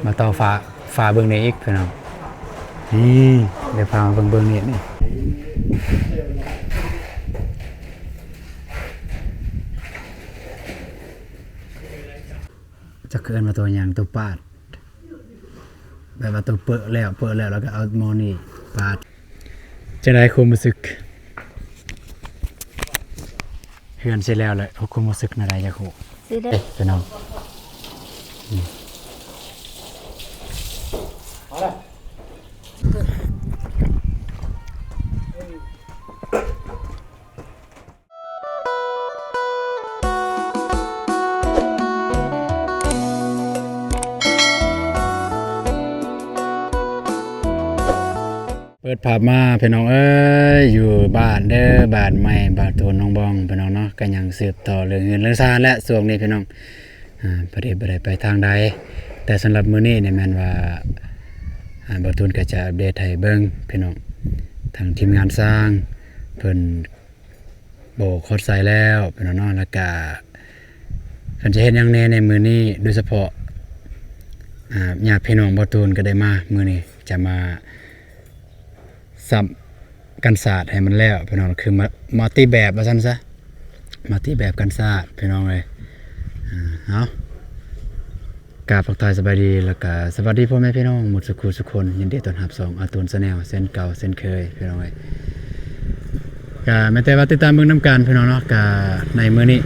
ມາຕໍ່ຝາ ຝາເບິ່ງນີ້ອີກພີ່ນ້ອງ. ນີ້ ດຽວພາມາເບິ່ງ ເບິ່ງນີ້ ນີ້ ຈັກເອີ້ນວ່າຕົວຫຍັງ ຕົວປາດ ແບບວ່າຕົວເປິະແລ້ວ ເປິະແລ້ວ ແລ້ວກໍເອົາໝໍ້ນີ້ປາດ. ຈັ່ງໃດຄວາມຮູ້ສຶກ? ເຮືອນຊິແລ້ວແລ້ວ ຄວາມຮູ້ສຶກແນວໃດຢາກຮູ້? ຊິໄດ້ ເອີ ພີ່ນ້ອງ ເປີດພາບມາພີ່ນ້ອງເອີຍ ຢູ່ບ້ານເດີ ບ້ານໃໝ່ບ່າວຕູນ ນ້ອງບອງ ພີ່ນ້ອງເນາະ ກໍຍັງສືບຕໍ່ເລື່ອງເຮືອນເລື່ອງຊານແຫຼະ ຊ່ວງນີ້ພີ່ນ້ອງ ອ່າ ບໍ່ໄດ້ ບໍ່ໄດ້ໄປທາງໃດ. ແຕ່ສຳລັບມື້ນີ້ນີ້ແມ່ນວ່າ ອ່າ ບ່າວຕູນກໍຈະອັບເດດໃຫ້ເບິ່ງພີ່ນ້ອງ ທາງທີມງານຊ່າງເພິ່ນ ໂບກຮອດໄຊແລ້ວພີ່ນ້ອງເນາະ ແລ້ວກະເພິ່ນຈະເຮັດຫຍັງແດ່ໃນມື້ນີ້ ໂດຍສະເພາະ ອ່າ ຍາດພີ່ນ້ອງບ່າວຕູນກໍໄດ້ມາມື້ນີ້ ຈະມາຊ້ຳກັນສາດໃຫ້ມັນແລ້ວພີ່ນ້ອງ ຄືມາ ມາຕີແບບວ່າຊັ້ນຊະ ມາຕີແບບກັນສາດພີ່ນ້ອງເອີຍ. ອ່າ ເອົາ ກາບທັກທາຍສະບາຍດີ ແລ້ວກະສະຫວັດດີພໍ່ແມ່ພີ່ນ້ອງໝົດສູ່ຄູ່ສູ່ຄົນ ຍິນດີຕ້ອນຮັບຊ່ອງອາຕູນ Channel ເຊັ່ນເກົ່າເຊັ່ນເຄີຍພີ່ນ້ອງເອີຍ. ກະແມ່ນແຕ່ວ່າຕິດຕາມເບິ່ງນຳກັນພີ່ນ້ອງເນາະ. ກະໃນມື້ນີ້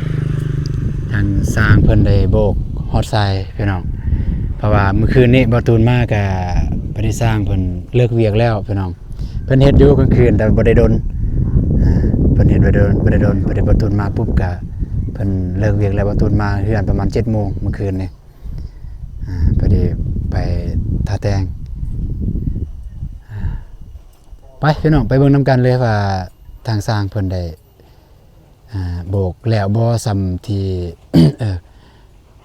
ທາງຊ່າງເພິ່ນໄດ້ໂບກຮອດໄຊພີ່ນ້ອງ ເພາະວ່າມື້ຄືນນີ້ບ່າວຕູນມາກະພໍດີຊ່າງເພິ່ນເລີກວຽກແລ້ວພີ່ນ້ອງ ເພິ່ນເຮັດຢູ່ກາງຄືນ ແຕ່ບໍ່ໄດ້ດົນ ອ່າ ເພິ່ນເຮັດບໍ່ໄດ້ດົນ ບໍ່ໄດ້ດົນ ພໍດີບ່າວຕູນມາປຸບກະ ເພິ່ນເລີກວຽກແລ້ວ ບ່າວຕູນມາເຮືອນປະມານເຈັດໂມງມື້ຄືນນີ້ ອ່າ ພໍດີໄປທາແຕ່ງ ອ່າ ໄປພີ່ນ້ອງ ໄປເບິ່ງນຳກັນເລີຍວ່າທາງຊ່າງເພິ່ນໄດ້ ອ່າ ໂບກແລ້ວບໍ່ ສ່ຳທີ່ ເອີ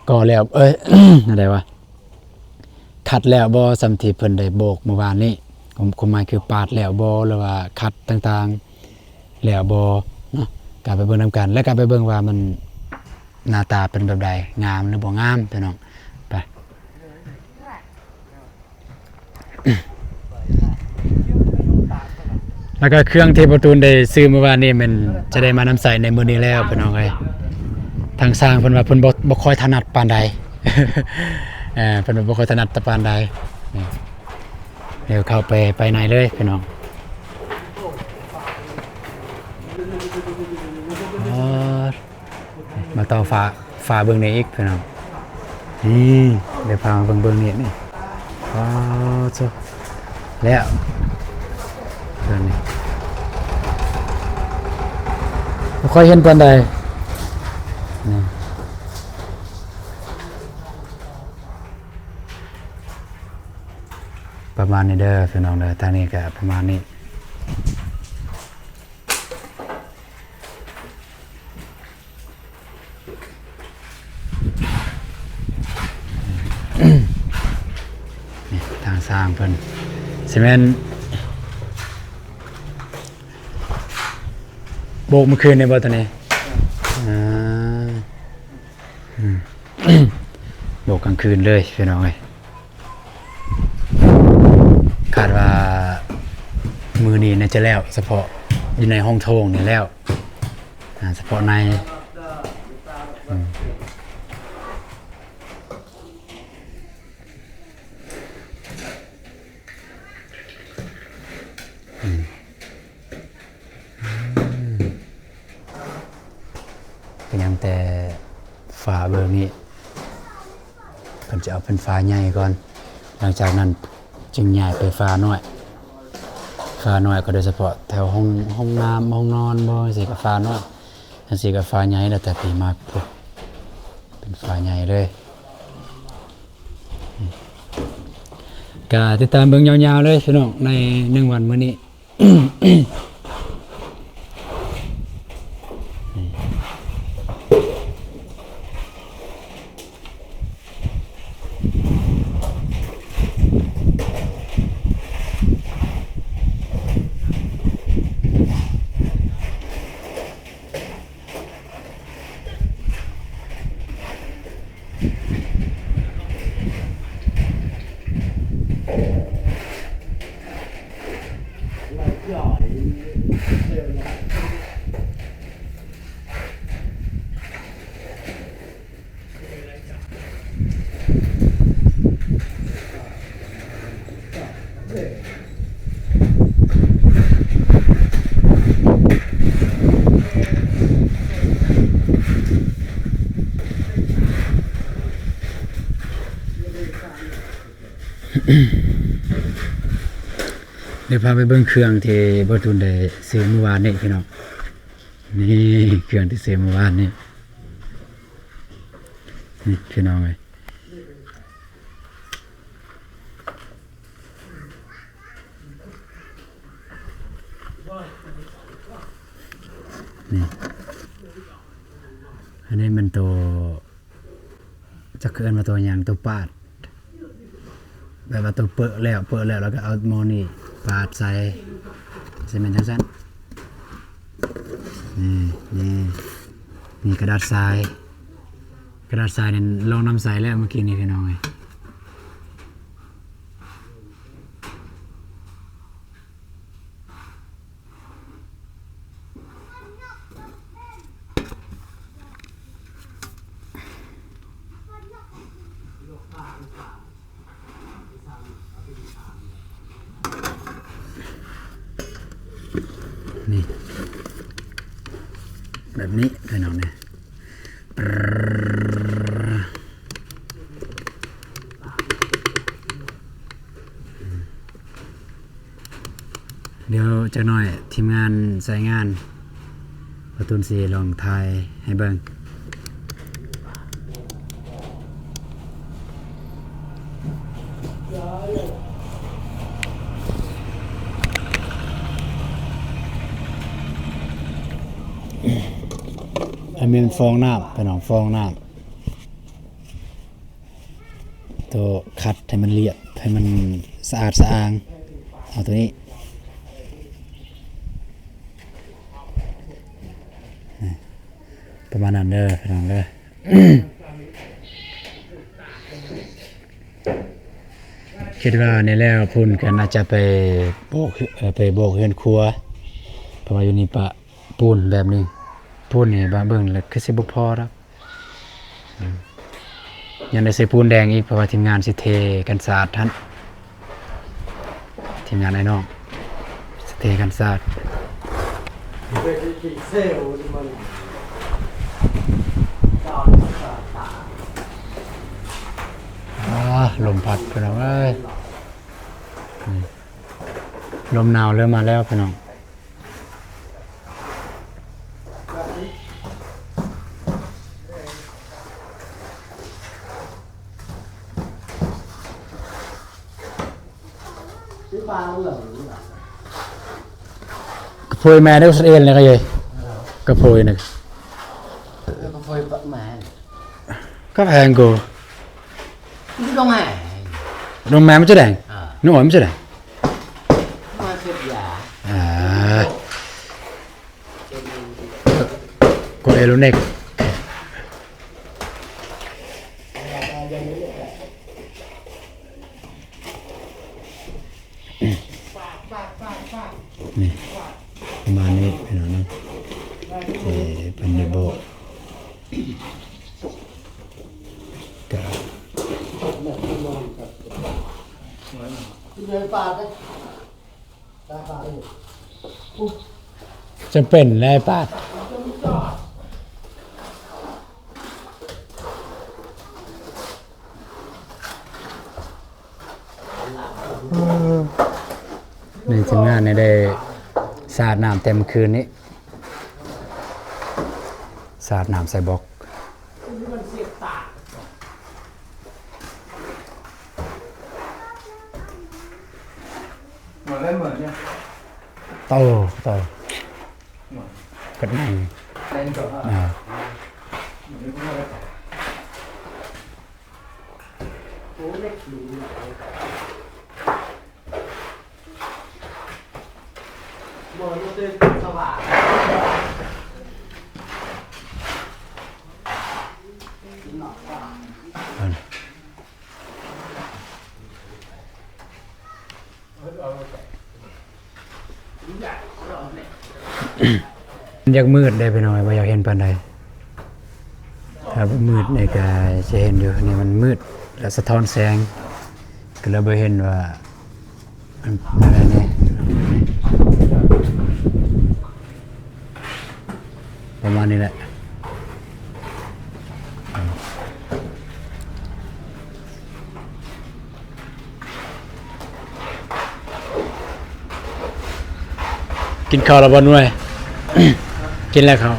ກໍແລ້ວ ເອີຍ ອັນໃດວະ ຂັດແລ້ວບໍ່ ສ່ຳທີ່ເພິ່ນໄດ້ໂບກມື້ວານນີ້ ຄວາມ ຄວາມໝາຍຄືປາດແລ້ວບໍ່ ຫຼືວ່າຂັດຕ່າງໆແລ້ວບໍ່ເນາະ. ກໍໄປເບິ່ງນຳກັນ ແລ້ວກໍໄປເບິ່ງວ່າມັນໜ້າຕາເປັນແບບໃດ ງາມຫຼືບໍ່ງາມພີ່ນ້ອງ. ໄປ ແລ້ວກໍເຄື່ອງທີ່ບ່າວຕູນໄດ້ຊື້ມື້ວານນີ້ ແມ່ນຈະໄດ້ມານຳໃຊ້ໃນມື້ນີ້ແລ້ວພີ່ນ້ອງເອີຍ. ທາງຊ່າງເພິ່ນວ່າເພິ່ນບໍ່ ບໍ່ຄ່ອຍຖະໜັດປານໃດ ເອີ ເພິ່ນວ່າບໍ່ຄ່ອຍຖະໜັດປານໃດ. ນີ້ ດຽວເຂົ້າໄປ ໄປໃນເລີຍພີ່ນ້ອງ. ມາຕໍ່ຝາ ຝາເບິ່ງນີ້ອີກພີ່ນ້ອງ. ນີ້ ດຽວພາມາເບິ່ງ ເບິ່ງນີ້ ນີ້ ອໍ ໂທ້ ແລ້ວ ຕົວນີ້ບໍ່ຄ່ອຍເຫັນປານໃດ ນີ້ ປະມານນີ້ເດີພີ່ນ້ອງເດີ. ທາງນີ້ກໍປະມານນີ້. ນີ້ ທາງຊ່າງເພິ່ນ ຊິແມ່ນໂບກມື້ຄືນນີ້ບໍ່ ຕົວນີ້? ອ່າ ອືມ ໂບກກາງຄືນເລີຍພີ່ນ້ອງເອີຍ. ຄາດວ່າມື້ນີ້ໜ້າຈະແລ້ວ ສະເພາະຢູ່ໃນຫ້ອງໂຖງນີ້ແລ້ວ ອ່າ ສະເພາະໃນ ອືມ ອືມ. ອືມ ກໍຍັງແຕ່ຝາເບິ່ງນີ້ ເພິ່ນຈະເອົາເປັນຝາໃຫຍ່ກ່ອນ ຫຼັງຈາກນັ້ນຈຶ່ງຍ້າຍໄປຝານ້ອຍ. ຝານ້ອຍກໍໂດຍສະເພາະແຖວຫ້ອງ ຫ້ອງນ້ຳ ຫ້ອງນອນບໍ່ ຈັ່ງຊີ້ກໍຝານ້ອຍ ຈັ່ງຊີ້ກໍຝາໃຫຍ່ ແລ້ວແຕ່ໃຜມັກພຸ້ນ ເປັນຝາໃຫຍ່ເລີຍ. ກໍຕິດຕາມເບິ່ງຍາວໆເລີຍພີ່ນ້ອງ ໃນໜຶ່ງວັນມື້ນີ້. ດຽວພາໄປເບິ່ງເຄື່ອງທີ່ບ່າວຕຸນໄດ້ຊື້ມື້ວານນີ້ພີ່ນ້ອງ. ນີ້ເຄື່ອງທີ່ຊື້ມື້ວານນີ້ ນີ້ພີ່ນ້ອງເອີຍ. ນີ້ ອັນນີ້ແມ່ນໂຕ ຈັກເອີ້ນວ່າໂຕຫຍັງ ໂຕປາດ ແບບວ່າໂຕເປິະແລ້ວ ເປິະແລ້ວ ແລ້ວກໍເອົາໝໍ້ນີ້ປາດໃສ່ ຊິແມ່ນຈັ່ງຊັ້ນ. ນີ້ ນີ້ ນີ້ກະດາດຊາຍ ກະດາດຊາຍນັ້ນລອງນຳໃຊ້ແລ້ວມື້ກີ້ນີ້ພີ່ນ້ອງເອີຍ. ນີ້ ແບບນີ້ພີ່ນ້ອງເອີຍ. ດຽວຈັກໜ້ອຍທີມງານສາຍງານ ບ່າວຕຸນຊິລອງຖ່າຍໃຫ້ເບິ່ງ. ອັນນີ້ແມ່ນຟອງນ້ຳ ພີ່ນ້ອງ ຟອງນ້ຳ. ໂຕຂັດໃຫ້ມັນລຽບ ໃຫ້ມັນສະອາດສະອ້າງ ເອົາໂຕນີ້ ປະມານນັ້ນເດີພີ່ນ້ອງເດີ. ຄິດວ່ານີ້ແລ້ວພຸ້ນກໍໜ້າຈະໄປໂບກ ເອີ ໄປໂບກເຮືອນຄົວ ເພາະວ່າຢູ່ນີ້ປະ ປູນແບບນີ້ ປູນນີ້ບາງເບິ່ງແລ້ວຄືຊິບໍ່ພໍດອກ ອືມ ຍັງໄດ້ໃສ່ປູນແດງອີກ ເພາະວ່າທີມງານຊິເທກັນສາດຫັ້ນ ທີມງານອ້າຍນ້ອງຊິເທກັນສາດ. ອາ ລົມພັດພີ່ນ້ອງເອີຍ ອືມ ລົມໜາວເລີ່ມມາແລ້ວພີ່ນ້ອງ. ກະໂພຍແມ່ເດ້ ສະເອນນະກະເຢຍ ກະໂພຍນະ ກະໂພຍແມ່ ກະແພງໂກ ດອງແມ່ ດອງແມ່ມັນຈະແດງ ເອີ ນ້ອຍມັນຈະແດງ ມາເສບຢາ ອ່າ ໂກເອໂລເນັກ ນີ້ ປະມານນີ້ພີ່ນ້ອງເນາະ ເອີ ເພິ່ນໄດ້ບອກ ກະ ຈຳເປັນແຫຼະປາດ. ນີ້ທີມງານນີ້ໄດ້ສາດນ້ຳແຕ່ມື້ຄືນນີ້ ສາດນ້ຳໃສ່ບລັອກ. ໂຕ ໂຕ ກະໄດ້ ອາ ມັນຢາກມືດເດ້ພີ່ນ້ອງເອີຍ ບໍ່ຢາກເຫັນປານໃດ ຖ້າບໍ່ມືດນີ້ກະຊິເຫັນຢູ່ ນີ້ມັນມືດ ແລະ ສະທ້ອນແສງ ກະເລີຍບໍ່ເຫັນວ່າ ອັນນັ້ນແຫຼະນີ້ ປະມານນີ້ແຫຼະ ອືມ ອືມ. ກິນເຂົ້າແລ້ວບໍ່ໜ່ວຍ? ກິນແລ້ວເຂົ້າ.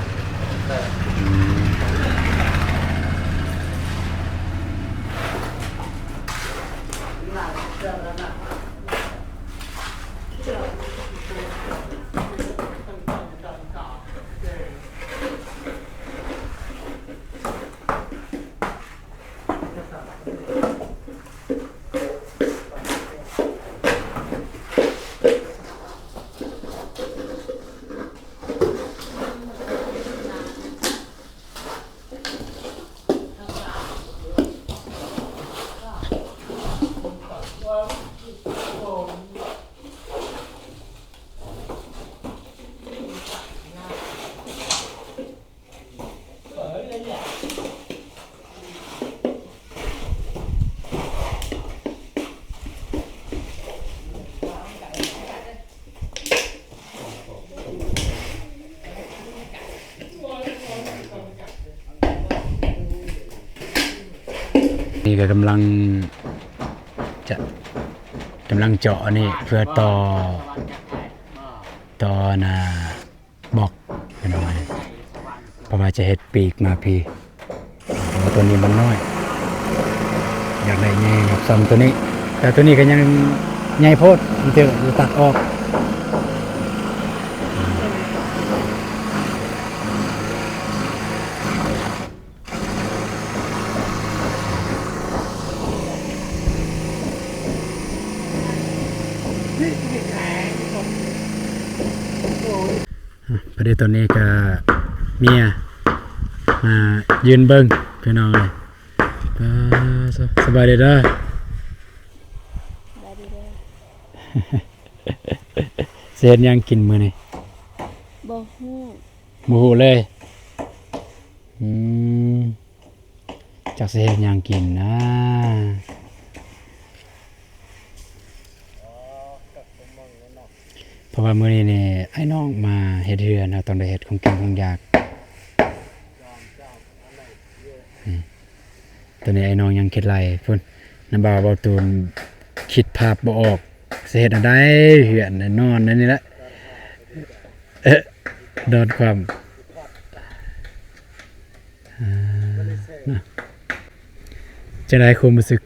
ນີ້ກໍກຳລັງຈະ ກຳລັງເຈາະອັນນີ້ເພື່ອຕໍ່ ຕໍ່ອັນນ່າ ບລັອກພີ່ນ້ອງເອີຍ ເພາະວ່າຈະເຮັດປີກມາພີ້ ເພາະວ່າຕົວນີ້ມັນນ້ອຍ ຢາກໄດ້ໃຫຍ່ແບບສ່ຳຕົວນີ້ ແຕ່ຕົວນີ້ກໍຍັງໃຫຍ່ໂພດ ມັນຈະຕັດອອກ. ພໍດີຕອນນີ້ກະເມຍມາຢືນເບິ່ງພີ່ນ້ອງເອີຍ. ອ່າ ສະ ສະບາຍດີເດີ ສະບາຍດີເດີ. ຊິເຮັດຫຍັງກິນມື້ນີ້? ບໍ່ຮູ້ ບໍ່ຮູ້ເລີຍ. ອືມ ຈັກຊິເຮັດຫຍັງກິນນາ ເພາະວ່າມື້ນີ້ນີ້ອ້າຍນ້ອງມາເຮັດເຮືອນ ເຮົາຕ້ອງໄດ້ເຮັດຂອງກິນຂອງຢາກ. ອືມ ຕອນນີ້ອ້າຍນ້ອງຍັງຄິດໄລ່ພຸ້ນ ນ້ຳບ່າວ ບ່າວຕູນຄິດພາບບໍ່ອອກ ຊິເຮັດແນວໃດ ເຮືອນນອນແນວນີ້ແຫຼະ ເອີ ນອນຄວ່ຳ. ອ່າ ນະ ຈັ່ງໃດຄວາມຮູ້ສຶກ?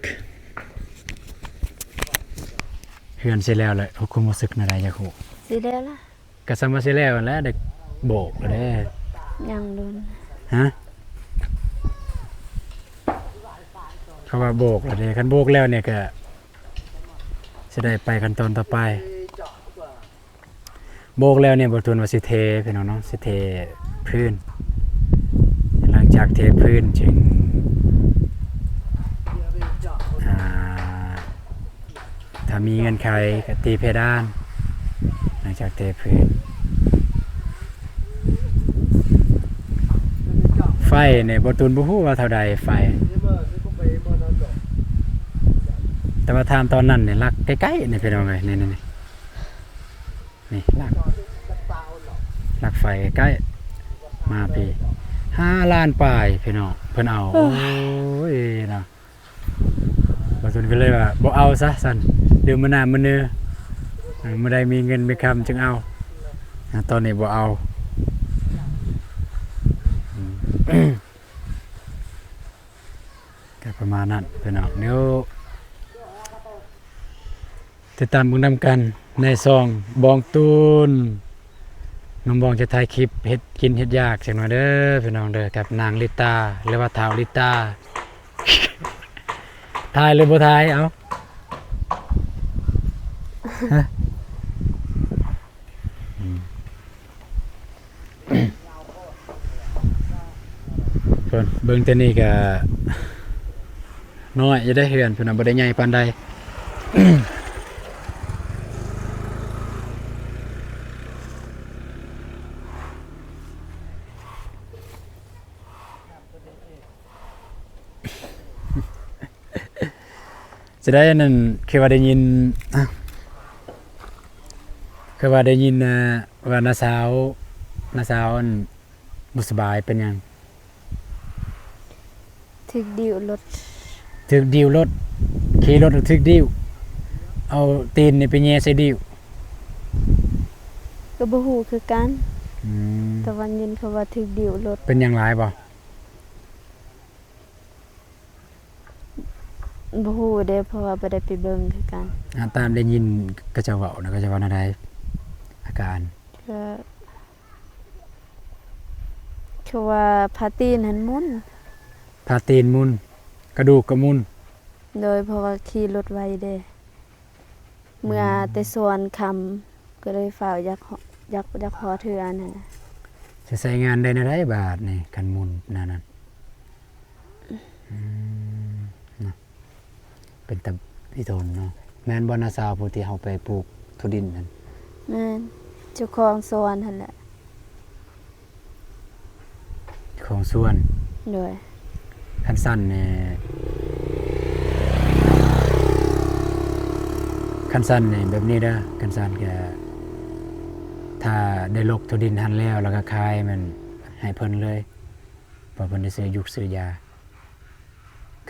ເຮືອນຊິແລ້ວແຫຼະ ຄວາມຮູ້ສຶກແນວໃດ ຢາກຮູ້? ຊິແລ້ວລະ ກະສ່ຳວ່າຊິແລ້ວຫັ້ນແຫຼະ ໄດ້ໂບກແລ້ວເດ້. ຍັງດົນ? ຮະ? ເຂົາວ່າໂບກແລ້ວເດ້ ຄັນໂບກແລ້ວນີ້ກະຊິໄດ້ໄປຂັ້ນຕອນຕໍ່ໄປ. ໂບກແລ້ວນີ້ ບ່າວຕູນວ່າຊິເທ ພີ່ນ້ອງເນາະ ຊິເທພື້ນ. ຫຼັງຈາກເທພື້ນຈຶ່ງ ອ່າ ຖ້າມີເງື່ອນໄຂກໍຕີເພດານ ຫຼັງຈາກເທພື້ນ. ໄຟນີ້ ບ່າວຕູນບໍ່ຮູ້ວ່າເທົ່າໃດ ໄຟ ແຕ່ວ່າຖາມຕອນນັ້ນນີ້ ຫຼັກໃກ້ໆ ນີ້ ພີ່ນ້ອງເອີຍ ນີ້ໆ ນີ້ ນີ້ຫຼັກ ຫຼັກໄຟໃກ້ໆ ມາພີ້ ຫ້າລ້ານປາຍ ພີ່ນ້ອງ ເພິ່ນເອົາ. ໂອ້ຍ ໂອ້ຍເນາະ ບ່າວຕູນກໍເລີຍວ່າບໍ່ເອົາຊະຊັ້ນ ດຽວມື້ໜ້າມື້ເນີ ເອີ ມື້ໃດມີເງິນມີຄຳຈຶ່ງເອົາ ອາ ຕອນນີ້ບໍ່ເອົາ. ອືມ ກໍປະມານນັ້ນ ພີ່ນ້ອງ ດຽວ ຕິດຕາມເບິ່ງນຳກັນໃນຊ່ອງບອງຕູນ. ໜຸ່ມບອງຈະຖ່າຍຄລິບເຮັດກິນເຮັດຢາກຈັກໜ່ອຍເດີພີ່ນ້ອງເດີ ກັບນາງລິຕາ ຫຼືວ່າທ້າວລິຕາ. ຖ່າຍຫຼືບໍ່ຖ່າຍ? ເອົາ ຮະ? ອືມ ເບິ່ງແຕ່ນີ້ກະນ້ອຍຢູ່ເດ້ເຮືອນ ເພິ່ນນະ ບໍ່ໄດ້ໃຫຍ່ປານໃດ. ຈະໄດ້ອັນນັ້ນ ຄືວ່າໄດ້ຍິນ ອ່າ ຄືວ່າໄດ້ຍິນ ອ່າ ວ່ານ້າສາວ ນ້າສາວອັນບໍ່ສະບາຍ ເປັນຫຍັງ? ຖືກດິ້ວລົດ ຖືກດິ້ວລົດ ຂີ່ລົດຖືກດິ້ວ ເອົາຕີນນີ້ໄປແຍ່ໃສ່ດິ້ວ. ກໍບໍ່ຮູ້ຄືກັນ. ອືມ ແຕ່ວ່າຍິນເຂົາວ່າຖືກດິ້ວລົດ. ເປັນຫຍັງຫຼາຍບໍ່? ບໍ່ຮູ້ເດ້ ເພາະວ່າບໍ່ໄດ້ໄປເບິ່ງຄືກັນ. ອາ ຕາມໄດ້ຍິນເຂົາເຈົ້າເວົ້ານະ ເຂົາເຈົ້າເວົ້າແນວໃດ ອາການ? ກໍ ຄືວ່າຜາຕີນຫັ້ນໝຸ່ນ. ຜາຕີນໝຸ່ນ ກະດູກກໍໝຸ່ນ. ໂດຍ ເພາະວ່າຂີ່ລົດໄວເດ້ ເມື່ອ ອືມ ແຕ່ສວນຄ່ຳ ກໍເລີຍຟ້າວຢາກ ຢາກ ຢາກຮອດເຮືອນຫັ້ນນະ. ຈະໃຊ້ງານໄດ້ແນວໃດບາດນີ້ ຄັນໝຸ່ນແນວນັ້ນ? ອືມ ເນາະ ເປັນຕາອີ່ຕົນເນາະ. ແມ່ນບໍ່ນ້າສາວຜູ້ທີ່ເຮົາໄປປູກຖົ່ວດິນຫັ້ນ? ແມ່ນ ເຈົ້າຂອງສວນຫັ້ນແຫຼະ. ຂອງສວນ. ໂດຍ. ຄັນຊັ້ນນີ້ ຄັນຊັ້ນນີ້ແບບນີ້ເດີ ຄັນຊັ້ນກະ ຖ້າໄດ້ລົກຖົ່ວດິນຫັ້ນແລ້ວ ແລ້ວກະຂາຍແມ່ນໃຫ້ເພິ່ນເລີຍ ເພາະເພິ່ນໄດ້ຊື້ຢູກຊື້ຢາ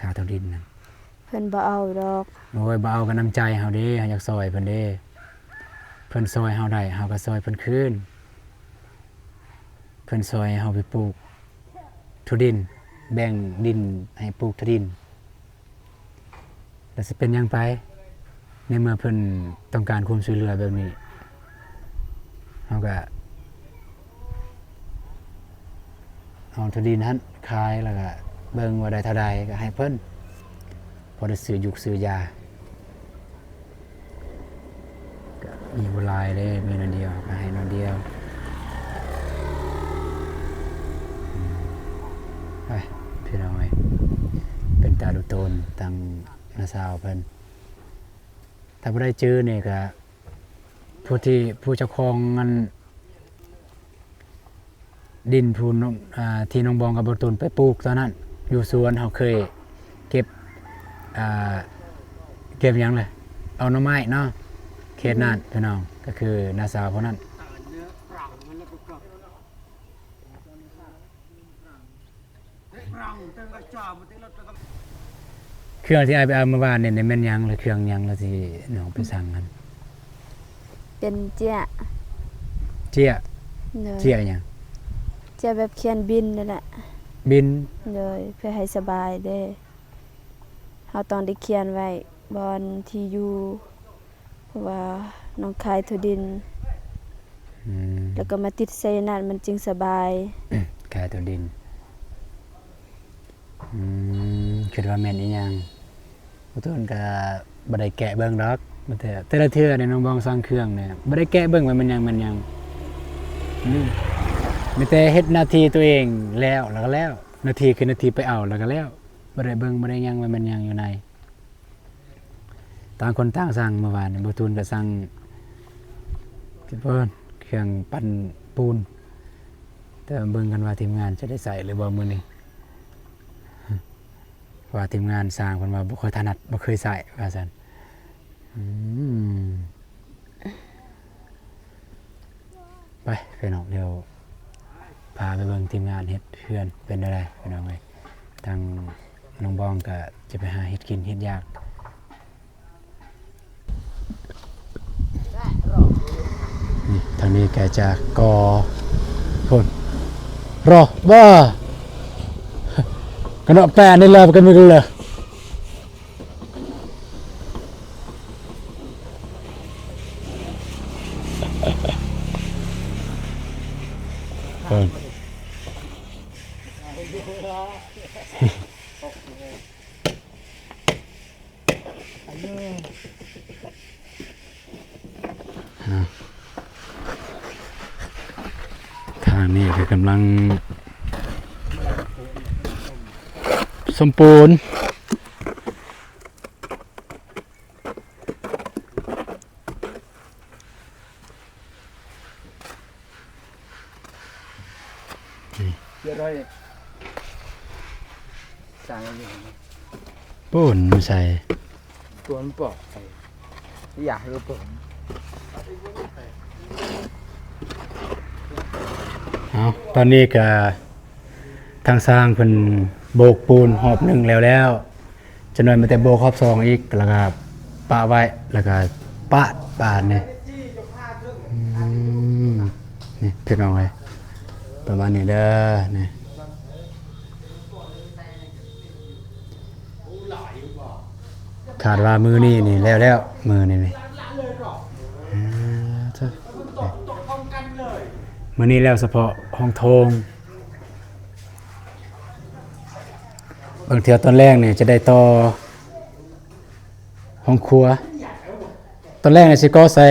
ຄ່າຖົ່ວດິນນັ້ນ. ເພິ່ນບໍ່ເອົາດອກ. ໂອ້ຍ ບໍ່ເອົາກໍນ້ຳໃຈເຮົາເດ້ ເຮົາຢາກຊ່ອຍເພິ່ນເດ້. ເພິ່ນຊ່ອຍເຮົາໄດ້ ເຮົາກໍຊ່ອຍເພິ່ນຄືນ. ເພິ່ນຊ່ອຍໃຫ້ເຮົາໄປປູກຖົ່ວດິນ ແບ່ງດິນໃຫ້ປູກຖົ່ວດິນ ແລ້ວຊິເປັນຫຍັງໄປ? ໃນເມື່ອເພິ່ນຕ້ອງການຄວາມຊ່ວຍເຫຼືອແບບນີ້ ເຮົາກະເອົາຖົ່ວດິນຫັ້ນຂາຍ ແລ້ວກະເບິ່ງວ່າໄດ້ເທົ່າໃດກະໃຫ້ເພິ່ນ ພໍໄດ້ຊື້ຢູກຊື້ຢາ. ກະມີບໍ່ຫຼາຍເດ້ ມີໜ້ອຍດຽວ ກະໃຫ້ໜ້ອຍດຽວ. ອືມ ໄປ ພີ່ນ້ອງເອີຍ ເປັນຕາດູໂຕນທາງນ້າສາວເພິ່ນ. ຖ້າບໍ່ໄດ້ຈື່ນີ້ກະ ຜູ້ທີ່ ຜູ້ເຈົ້າຂອງອັນ ດິນພູນ ອາ ທີ່ນ້ອງບອງກັບບໍ່ຕູນໄປປູກຕອນນັ້ນ ຢູ່ສວນເຮົາເຄີຍເກັບ ອາ ເກັບຫຍັງລະ ເອົາໜໍ່ໄມ້ເນາະ ເຂດນັ້ນ ອືມ ພີ່ນ້ອງ ກໍຄືນ້າສາວຜູ້ນັ້ນ. ເຄື່ອງທີ່ອ້າຍໄປເອົາມື້ວານນີ້ແມ່ນຫຍັງ ຫຼືເຄື່ອງຫຍັງລະທີ່ນ້ອງໄປສັ່ງຫັ້ນ? ເປັນເຈ້ຍ. ເຈ້ຍ? ໂດຍ. ເຈ້ຍຫຍັງ? ເຈ້ຍແບບຂຽນບິນນັ້ນແຫຼະ. ບິນ? ໂດຍ ເພື່ອໃຫ້ສະບາຍເດ້ ເຮົາຕ້ອງໄດ້ຂຽນໄວ້ບ່ອນທີ່ຢູ່ ເພາະວ່ານ້ອງຂາຍຖົ່ວດິນ ອືມ ແລ້ວກໍມາຕິດໃສ່ນັ້ນ ມັນຈຶ່ງສະບາຍ. ຂາຍຖົ່ວດິນ. ອືມ ຄິດວ່າແມ່ນອີ່ຫຍັງ? ບໍ່ຕົ້ນກໍບໍ່ໄດ້ແກະເບິ່ງດອກ. ແຕ່ ແຕ່ລະເທື່ອນີ້ນ້ອງບອງສັ່ງເຄື່ອງນີ້ ບໍ່ໄດ້ແກະເບິ່ງວ່າແມ່ນຫຍັງ ແມ່ນຫຍັງ. ອືມ ມີແຕ່ເຮັດໜ້າທີ່ຕົວເອງແລ້ວ ແລ້ວກໍແລ້ວ. ໜ້າທີ່ຄືໜ້າທີ່ໄປເອົາ ແລ້ວກໍແລ້ວ. ບໍ່ໄດ້ເບິ່ງ ບໍ່ໄດ້ຫຍັງວ່າແມ່ນຫຍັງຢູ່ໃນ. ຕ່າງຄົນຕ່າງສັ່ງ. ເມື່ອວານນີ້ບໍ່ຕູນກໍສັ່ງ ທີ່ເພິ່ນ ເຄື່ອງປັ່ນປູນ ແຕ່ເບິ່ງກັນວ່າທີມງານຈະໄດ້ໃຊ້ຫຼືບໍ່ມື້ນີ້ ເພາະວ່າທີມງານຊ່າງເພິ່ນວ່າບໍ່ຄ່ອຍຖະໜັດ ບໍ່ເຄີຍໃຊ້ວ່າຊັ້ນ. ອືມ ໄປພີ່ນ້ອງ ດຽວພາໄປເບິ່ງທີມງານເຮັດເຮືອນເປັນແນວໃດພີ່ນ້ອງເອີຍ. ທາງນ້ອງບອງກໍຈະໄປຫາເຮັດກິນເຮັດຢາກ. ນີ້ ທາງນີ້ກໍຈະກໍ່ພຸ້ນ ລໍບໍ່ ກະເນາະແປນນີ້ແຫຼະ ກໍມີເລີຍ. ທາງນີ້ກໍກຳລັງສົມປູນ. ເຈັດຮ້ອຍ ສັ່ງຢູ່ ປູນໃສ່ ຕົວມັນປອກໃສ່ ຢາກໃຫ້ເບິ່ງ. ເອົາ ຕອນນີ້ກະທາງຊ່າງເພິ່ນໂບກປູນຮອບໜຶ່ງແລ້ວແລ້ວ. ຈັກໜ້ອຍມາແຕ່ໂບກຮອບສອງອີກ ແລ້ວກະປະໄວ້ ແລ້ວກະປະບາດນີ້. ອືມ ນີ້ພີ່ນ້ອງເອີຍ ປະມານນີ້ເດີນີ້. ຄາດວ່າມື້ນີ້ນີ້ແລ້ວໆ ມື້ນີ້ນີ້ ອ່າ ເທີ ມື້ນີ້ແລ້ວສະເພາະຫ້ອງໂຖງ. ບາງເທື່ອຕອນແລງນີ້ຈະໄດ້ຕໍ່ຫ້ອງຄົວ. ຕອນແລງນີ້ຊິກໍ່ໃສ່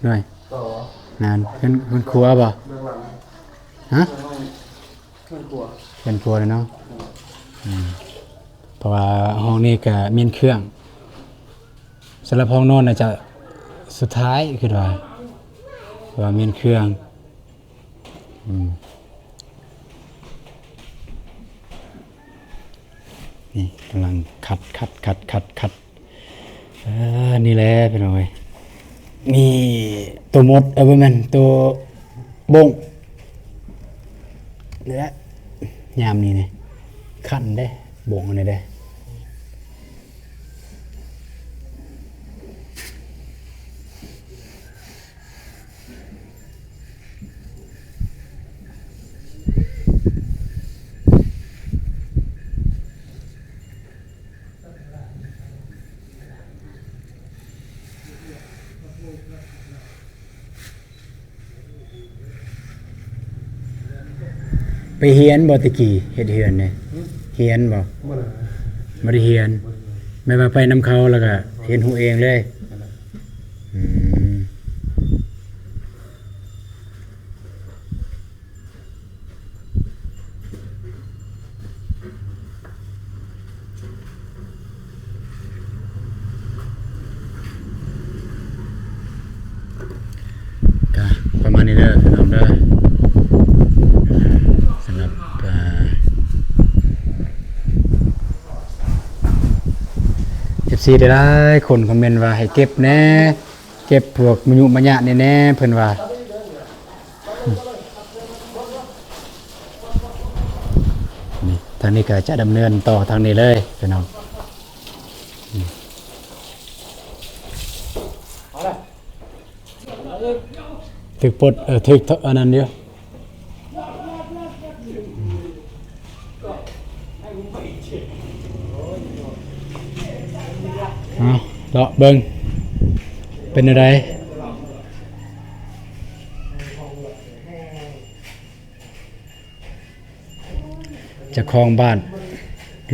ໜ່ວຍ ຕໍ່ ງານເຮືອນ ເຮືອນຄົວບໍ່? ເບື້ອງຫຼັງ ຮະ? ເຮືອນຄົວ ເຮືອນຄົວເລີຍເນາະ. ອືມ ເພາະວ່າຫ້ອງນີ້ກະມ້ຽນເຄື່ອງ ສຳລັບຫ້ອງນອນໜ້າຈະສຸດທ້າຍ ຄິດວ່າ ເພາະວ່າມ້ຽນເຄື່ອງ. ອືມ ນີ້ກຳລັງຂັດ ຂັດ ຂັດ ຂັດ ຂັດ. ເອີ ນີ້ແຫຼະພີ່ນ້ອງເອີຍ ມີໂຕມົດ ເອີ ບໍ່ແມ່ນ ໂຕບົ້ງນີ້ແຫຼະ. ຍາມນີ້ນີ້ຂັນເດ້ ບົ້ງອັນນີ້ເດ້. ໄປຮຽນບໍ່ແຕ່ກີ້ເຮັດເຮືອນນີ້? ຮຽນບໍ່? ບໍ່ໄດ້ຮຽນ. ແມ່ນວ່າໄປນຳເຂົາແລ້ວກະຮຽນຮູ້ເອງເລີຍ. ອືມ ກະປະມານນີ້ເດີພີ່ນ້ອງເດີ ສຳລັບ ເອີ ເອັຟຊີຫຼາຍໆຄົນຄອມເມັນວ່າໃຫ້ເກັບແດ່ ເກັບພວກມະຍຸມະຍະນີ້ແດ່ ເພິ່ນວ່າ. ນີ້ ທາງນີ້ກະຈະດຳເນີນຕໍ່ທາງນີ້ເລີຍພີ່ນ້ອງ. ຖືກປົດ ເອີ ຖືກອັນນັ້ນຢູ່. ເອົາ ເລາະເບິ່ງ ເປັນແນວໃດ? ເຈົ້າຂອງບ້ານ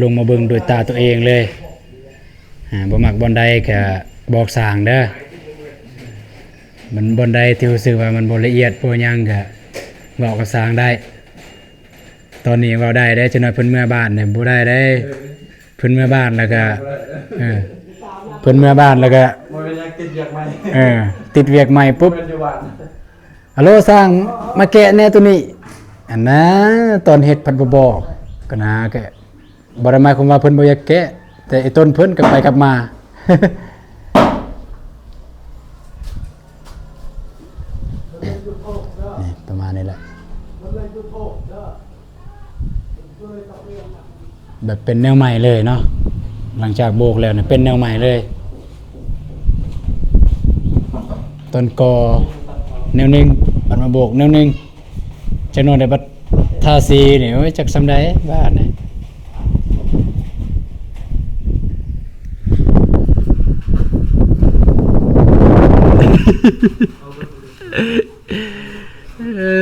ລົງມາເບິ່ງດ້ວຍຕາຕົວເອງເລີຍ. ອາ ບໍ່ມັກບ່ອນໃດກະບອກຊ່າງເດີ. ມັນບ່ອນໃດທີ່ຮູ້ສຶກວ່າມັນບໍ່ລະອຽດບໍ່ຫຍັງກະເວົ້າກັບຊ່າງໄດ້. ຕອນນີ້ເວົ້າໄດ້ເດ້ ຈັກໜ້ອຍເພິ່ນເມືອບ້ານນີ້ບໍ່ໄດ້ເດ້. ເພິ່ນເມືອບ້ານແລ້ວກະ ເອີ ເພິ່ນເມືອບ້ານແລ້ວກະ ບໍ່ເປັນຫຍັງ ຕິດວຽກໃໝ່. ເອີ ຕິດວຽກໃໝ່ປຸບ ເພິ່ນຢູ່ບ້ານ. ອາໂລ ຊ່າງມາແກະແດ່ໂຕນີ້. ອັນນາ ຕອນເຮັດພັດບໍ່ບອກ ກະໜາແກະ. ບໍ່ໄດ້ໝາຍຄວາມວ່າເພິ່ນບໍ່ຢາກແກະ ແຕ່ໄອ້ຕົນເພິ່ນກັບໄປກັບມາ. ນີ້ປະມານນີ້ແຫຼະ ແບບເປັນແນວໃໝ່ເລີຍເນາະ. ຫຼັງຈາກໂບກແລ້ວນະ ເປັນແນວໃໝ່ເລີຍ. ຕອນກໍ່ແນວໜຶ່ງ ບັດມາໂບກແນວໜຶ່ງ. ຈັກໜ້ອຍໄດ້ບັດທາສີນີ້ ໂອ້ຍ ຈັກສ່ຳໃດບ້ານນີ້. ເອີ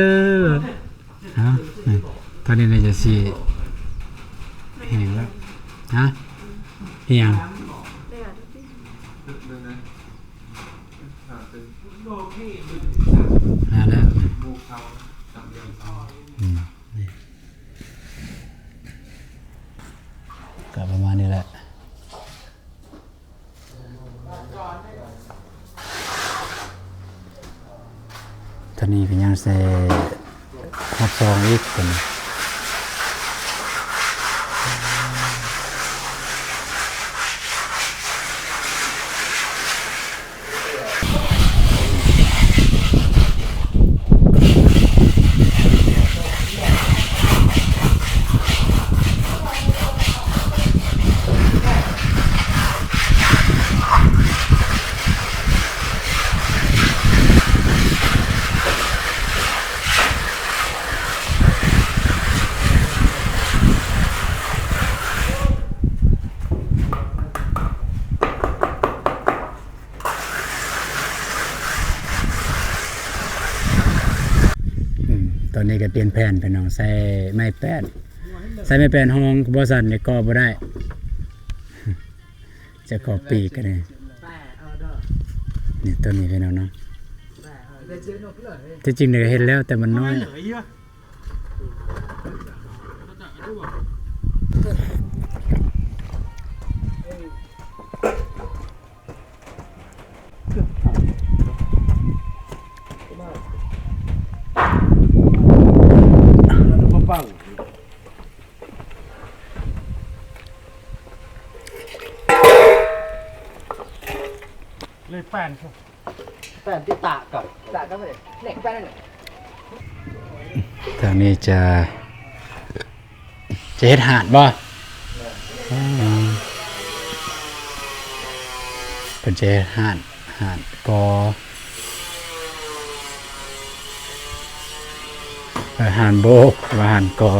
ເອົາ ນີ້ ຕອນນີ້ໜ້າຈະຊິແຫ້ງແລ້ວ. ຮະ? ອີຫຍັງ? ມາແລ້ວ ອືມ ນີ້ ກໍປະມານນີ້ແຫຼະ. ຕອນນີ້ກໍຍັງໃສ່ຮອບສອງອີກ. ຕົວນີ້ກໍປ່ຽນແຜ່ນພີ່ນ້ອງ ໃສ່ໄມ້ແປ້ນ ໃສ່ໄມ້ແປ້ນຮອງ ບໍ່ຊັ້ນນີ້ກໍ່ບໍ່ໄດ້ ຈະກໍ່ປີກກໍໄດ້. ນີ້ຕົວນີ້ພີ່ນ້ອງເນາະ ທີ່ຈິງນີ້ກໍເຮັດແລ້ວ ແຕ່ມັນນ້ອຍ. ເລີຍແປ້ນ ແປ້ນທີ່ຕາກກັບ ຕາກກັບເລີຍ ແໜກແປ້ນນັ້ນ ທາງນີ້ຈະ ຈະເຮັດຫາດບໍ່? ອືມ ເພິ່ນຈະເຮັດຫາດ ຫາດກໍ ເອີ ຫາດໂບກ ວ່າຫາດກໍ.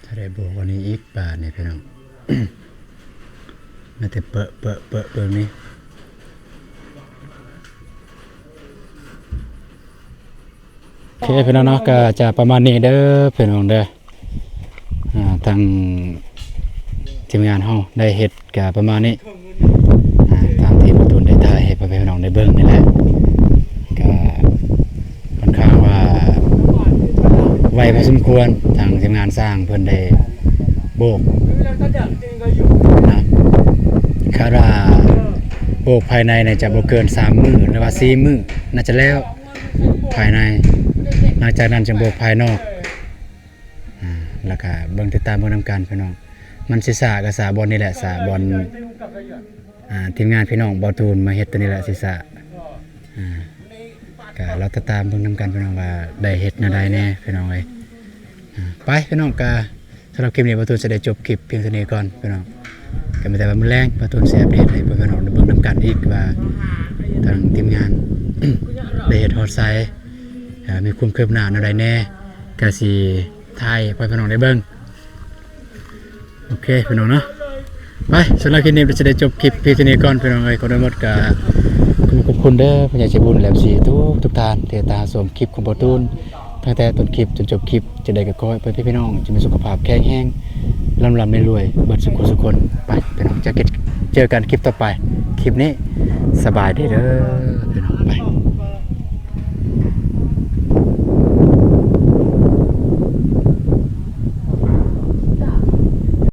ຖ້າໄດ້ບວກກວ່ານີ້ອີກບາດນີ້ພີ່ນ້ອງ ມາແຕ່ເປິະ ເປິະ ເປິະ ເບິ່ງນີ້. ໂອເຄພີ່ນ້ອງເນາະ ກໍຈະປະມານນີ້ເດີພີ່ນ້ອງເດີ. ອ່າ ທາງທີມງານເຮົາໄດ້ເຮັດກະປະມານນີ້ ອ່າ ຕາມທີ່ບ່າວຕູນໄດ້ຖ່າຍໃຫ້ພໍ່ແມ່ພີ່ນ້ອງໄດ້ເບິ່ງນີ້ແຫຼະ ກະຂ້ອນຂ້າງວ່າໄວພໍສົມຄວນ ທາງທີມງານຊ່າງເພິ່ນໄດ້ໂບກນະ ຄາດວ່າໂບກພາຍໃນໜ້າຈະບໍ່ເກີນສາມມື້ ຫຼືວ່າສີ່ມື້ ໜ້າຈະແລ້ວພາຍໃນ ຫຼັງຈາກນັ້ນຈຶ່ງໂບກພາຍນອກ. ອ່າ ແລ້ວກະເບິ່ງ ຕິດຕາມເບິ່ງນຳກັນພີ່ນ້ອງ ມັນຊິຊ້າກໍຊ້າບ່ອນນີ້ແຫຼະ ຊ້າບ່ອນ ອ່າ ທີມງານພີ່ນ້ອງບ່າວຕູນມາເຮັດຕົວນີ້ແຫຼະຊິຊ້າ. ອ່າ ກະລໍຕິດຕາມເບິ່ງນຳກັນພີ່ນ້ອງວ່າໄດ້ເຮັດແນວໃດແດ່ພີ່ນ້ອງເອີຍ. ອ່າ ໄປພີ່ນ້ອງ ກະສຳລັບຄລິບນີ້ບ່າວຕູນຈະໄດ້ຈົບຄລິບພຽງເທົ່ານີ້ກ່ອນພີ່ນ້ອງ ກໍມີແຕ່ວ່າມື້ແລງບ່າວຕູນຊິອັບເດດໃຫ້ພີ່ນ້ອງໄດ້ເບິ່ງນຳກັນອີກວ່າທາງທີມງານໄດ້ເຮັດຮອດໃສ ເອີ ມີຄວາມຄືບໜ້າແນວໃດແດ່ ກະຊິຖ່າຍໃຫ້ພໍ່ແມ່ພີ່ນ້ອງໄດ້ເບິ່ງ. ໂອເຄພີ່ນ້ອງເນາະ ໄປ ສຳລັບຄລິບນີ້ຈະໄດ້ຈົບຄລິບພຽງເທົ່ານີ້ກ່ອນພີ່ນ້ອງເອີຍ. ກ່ອນອື່ນໝົດກະຂອບຄຸນເດີ ຜູ້ໃຫຍ່ໃຈບຸນ ແລະ ເອັຟຊີ ທຸກໆທ່ານທີ່ຕິດຕາມຊົມຄລິບຂອງບ່າວຕູນ ຕັ້ງແຕ່ຕົ້ນຄລິບຈົນຈົບຄລິບ. ຈັ່ງໃດກໍຂໍໃຫ້ພໍ່ແມ່ພີ່ນ້ອງຈົ່ງມີສຸຂະພາບແຂງແຮງ ລ່ຳໆລວຍໆເບິດສູ່ຜູ້ສູ່ຄົນ. ໄປພີ່ນ້ອງ ເຈີກັນ ເຈີກັນຄລິບຕໍ່ໄປ. ຄລິບນີ້ສະບາຍດີເດີ.